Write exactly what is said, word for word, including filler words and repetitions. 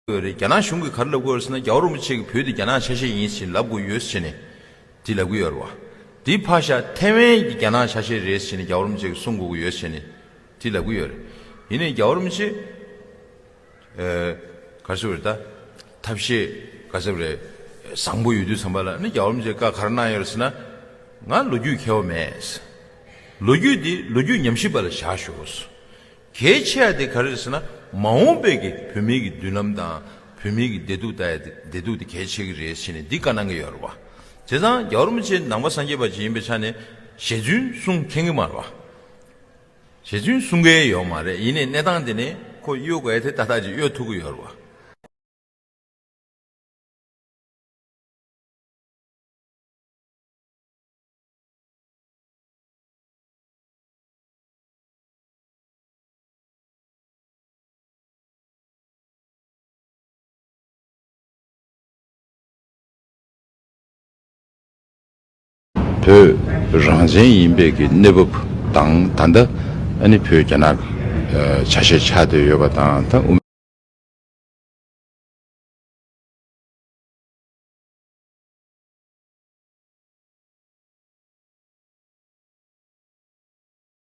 ཡོད་རེད། རྒྱ་ནག་གཞུང་གིས་ག་རེ་ལབ་ཀྱི་ཡོད་རེད་ཟེར་ན། རྒྱལ་བ་རིན་པོ་ཆེ་གིས་བོད་དེ་རྒྱ་ནག་ཆ་ཤས་ཡིན་ཟེར་ལབ་དགོས་ཡོད་ཟེར་ནས་དེ་ལབ་ཀྱི་ཡོད་རེད་བ། དེ་ཕར་བཞག་ཐེ་ཝན་གྱི་རྒྱ་ནག་ཆ་ཤས་རེད་ཟེར་ནས་རྒྱལ་བ་རིན་པོ་ཆེ་གིས་གསུང་དགོས་ཀྱི་ཡོད་ཟེར་ནས་དེ་ལབ་ཀྱི་ཡོད་རེད། ཡིན་ནའི་རྒྱལ་བ་རིན་པོ་ཆེ། ཨེ། ག་རེ་ཟེར་དགོས་རེད་ད། ཐབས་ཤེས་ག་རེ་ཟེར་དགོས་རེད། བཟང་པོ་ཡོད་དུས་ཙམ་པ་ལ་ནི་རྒྱལ་བ་རིན་པོ་ཆེས་བཀའ་ག་རེ་གནང་ཡོད་རེད་ཟེར་ན། ང་ལོ་རྒྱུས་མཁས་པ་མེད། ལོ་རྒྱུས་འདི་ལོ་རྒྱུས་ཉམས་ཞིབ་པ་ལ་བཞག་ཤོག། གལ་ཆེ་བ་དེ་ག་རེ་རེད་ཟེར་ན། མ་འོངས་པའི་གི་བོད་མིའི་གི་མདུན་ལམ་དང་བོད་མིའི་གི་བདེ་སྡུག་ལྟ་ཡ་དེ། བདེ་སྡུག་དེ་གལ་ཆེ་གི་རེད་ཟེར་ནས་འདི་བཀའ་གནང་གི་ཡོད་རེད་བ། བྱས་ཙང་རྒྱལ་བ་རིན་པོ་ཆེ་ནང་པ་སངས་རྒྱས་པ་ཅིག་ཡིན་པའི་ཆ་ནས་ཞལ་རྫུན་གསུང་མཁྱེན་གི་མ་རེད་བ། ཞལ་རྫུན་གསུང་མཁན་ཡོད་མ་རེད། ཡིན་ནའི་གནས་སྟངས་དེ་ནི་ཁོ་གཡོལ་དགོས་ཡ་དེ་ཏག་ཏག་ཅིག་གཡོལ་ཐུབ་ཀྱི་ཡོད་རེད་བ། བོད་རང་བཙན་ཡིན་པའི་གི་གནས་བབ་དང་། ད་ལྟ་ཨ་ནི་བོད་རྒྱ་ནག་ཆ་ཤས་ཆགས་བསྡད་ཡོད་པ་དང་། ད་དབུ་